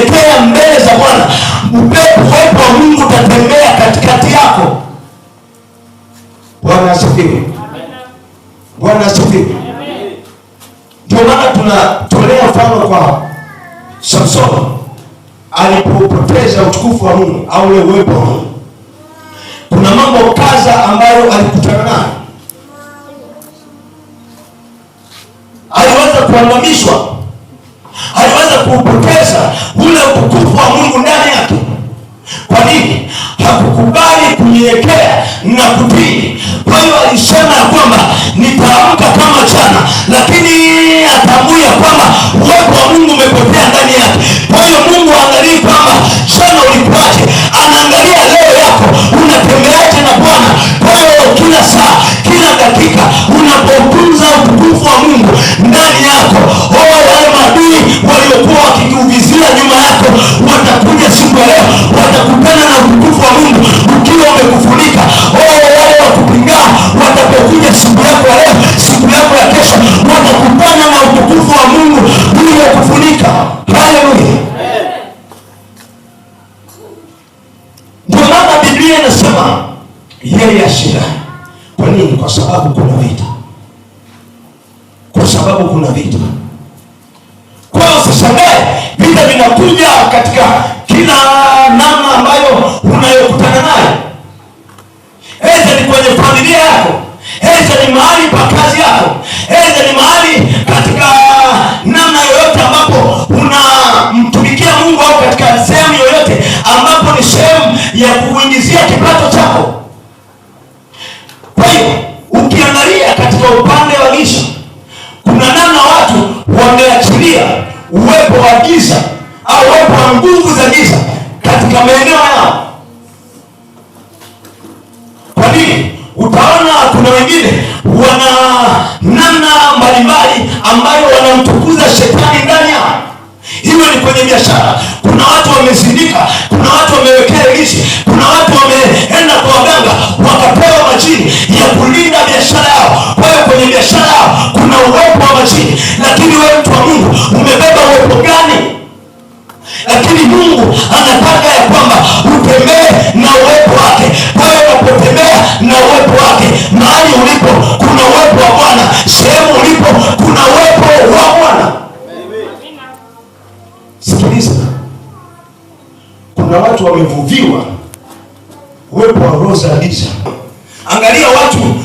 Unaponyenyekea mbele za Bwana, uwepo wa Mungu utatembea katikati yako. Bwana asifiwe. Bwana asifiwe. Ndio maana tunatolea mfano kwa Samson alipopoteza utukufu wa Mungu au ule uwepo wa Mungu. Kuna mambo kadha ambayo alikutana nayo. Aliweza kuangamizwa, aliweza kuupoteza ule utukufu wa Mungu ndani yake. Kwa nini? Hakukubali kunyenyekea na kutii. Kwa hiyo alisema ya kwamba nitaamka kama jana, lakini atambui ya kwamba uwepo wa Mungu umepotea ndani yake. Kwa hiyo Mungu haangalii kwamba jana ulikuwaje, anaangalia leo yako unatembeaje na Bwana. Kwa hiyo kila saa, kila dakika unapotunza utukufu wa Mungu ndani yako, wale maadui waliokuwa wakikuvizia nyuma yako watakuja siku ya leo, watakutana na utukufu wa Mungu ukiwa umekufunika. Wale wakupinga watapokuja siku yako ya leo, siku yako ya kesho, watakutana na utukufu wa Mungu uliokufunika. Haleluya! Ndio maana Biblia inasema yeye ashindaye. Kwa nini? Kwa sababu kuna vita. Kwa sababu kuna vita. Kwa hiyo usishangae vita vinakuja katika kila namna ambayo unayokutana nayo. Aidha ni kwenye familia yako, aidha ni mahali pa kazi yako, aidha ni mahali katika namna yoyote ambapo unamtumikia Mungu, au katika sehemu yoyote ambapo ni sehemu ya kuingizia kipato chako. Kwa hiyo ukiangalia katika upande wa giza, kuna namna watu wameachilia uwepo wa giza au uwepo wa nguvu za giza katika maeneo yao. Kwa nini? Utaona kuna wengine wana namna mbalimbali ambayo wanamtukuza shetani ndani yao. Iwe ni kwenye biashara, kuna watu wamezindika, kuna watu wamewekea ilishi, kuna watu wameenda kwa waganga wakapewa majini ya kulinda biashara yao. Kwa hiyo kwenye biashara yao kuna uwepo wa majini, lakini wewe mtu wa Mungu umebeba uwepo gani? Lakini Mungu anataka ya kwamba utembee na uwepo wake. Kwa hiyo unapotembea na uwepo wake, mahali ulipo kuna uwepo wa Bwana, sehemu ulipo kuna uwepo wa Bwana. Sikiliza, kuna watu wamevuviwa uwepo wa roho za giza. Angalia watu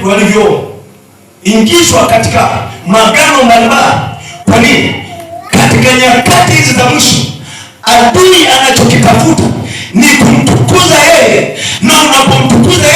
walivyoingizwa katika maagano mbalimbali. Kwa nini? Katika nyakati hizi za mwisho, adui anachokitafuta ni kumtukuza yeye, na unapomtukuza